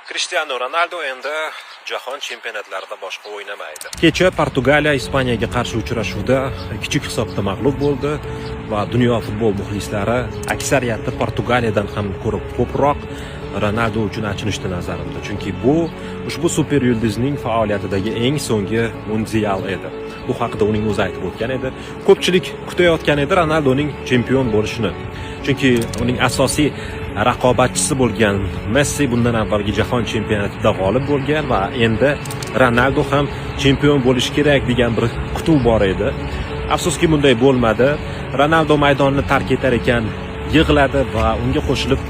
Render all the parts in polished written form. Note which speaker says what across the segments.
Speaker 1: Krishtianu Ronaldu endi jahon chempionatlarida boshqa o'ynamaydi. Kecha Portugaliya Ispaniyaga qarshi uchrashuvda kichik hisobda mag'lub bo'ldi va dunyo futbol muxlislari aksariyati Portugaliyadan ham ko'ra ko'proq Ronaldu uchun achinishdi nazarimda. Chunki bu ushbu super yulduzning faoliyatidagi eng so'nggi mundial edi. Bu haqida uning o'zi aytib o'tgan edi. Ko'pchilik kutayotgan edi Ronaldoning chempion bo'lishini. Chunki uning asosiy raqobatchisi bo'lgan Messi bundan avvalgi jahon chempionatida g'olib bo'lgan va endi Ronaldo ham chempion bo'lishi kerak degan bir kutuv bor edi. Afsuski, bunday bo'lmadi. Ronaldo maydonni tark etar ekan yig'ladi va unga qo'shilib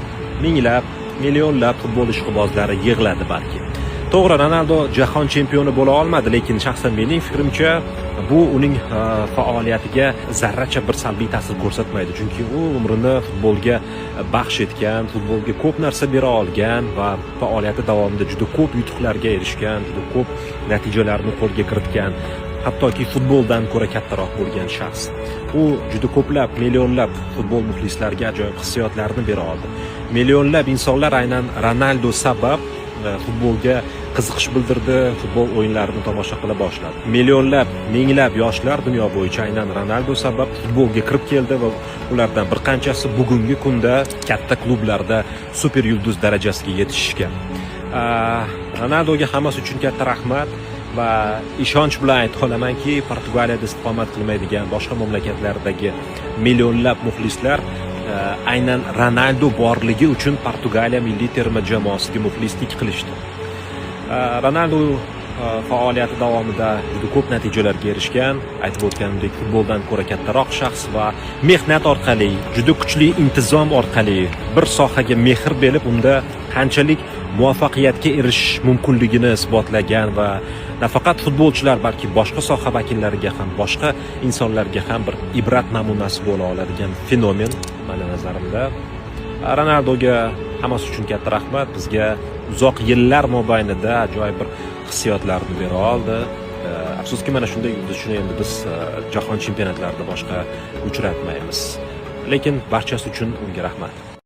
Speaker 1: minglab, millionlab futbol ishqibozlari yig'ladi balki. To'g'ri, Ronaldo jahon chempioni bo'la olmadi, lekin shaxsan mening fikrimcha, bu uning faoliyatiga zarracha bir salbiy ta'sir ko'rsatmaydi. Chunki u umrini futbolga baxsh etgan, futbolga ko'p narsa bera olgan va faoliyati davomida juda ko'p yutuqlarga erishgan, juda ko'p natijalarni qo'lga kiritgan, hattoki futboldan ko'ra kattaroq bo'lgan shaxs. U juda ko'plab, millionlab futbol muxlislariga ajoyib hissiyotlarni bera oldi. Millionlab insonlar aynan Ronaldo sabab futbolga qiziqish bildirdi, futbol o'yinlarini tomosha qila boshladi. Millionlab, minglab yoshlar dunyo bo'yicha aynan Ronaldo sabab futbolga kirib keldi va ulardan bir qanchasi bugungi kunda katta klublarda super yulduz darajasiga yetishishgan. Ronaldoga hammasi uchun katta rahmat va ishonch bilan ayta olamanki, Portugaliyada istiqomat qilmaydigan boshqa mamlakatlardagi millionlab muxlislar aynan Ronaldo borligi uchun Portugaliya milliy terma jamoasiga muxlislik qilishdi. Ronaldo faoliyati davomida juda ko'p natijalarga erishgan. Aytib o'tganimdek, futboldan ko'ra kattaroq shaxs va mehnat orqali, juda kuchli intizom orqali bir sohaga mehr berib, unda qanchalik muvaffaqiyatga erishish mumkinligini isbotlagan va nafaqat futbolchilar, balki boshqa soha vakillariga ham, boshqa insonlarga ham bir ibrat namunasi bo'la oladigan fenomen mani nazarimda. Ronaldoga hammasi uchun katta rahmat. Bizga uzoq yillar mobaynida ajoyib bir hissiyotlarni bera oldi. Afsuski, mana shunday yulduzchini endi biz jahon chempionatlarida boshqa uchratmaymiz. Lekin barchasi uchun unga rahmat.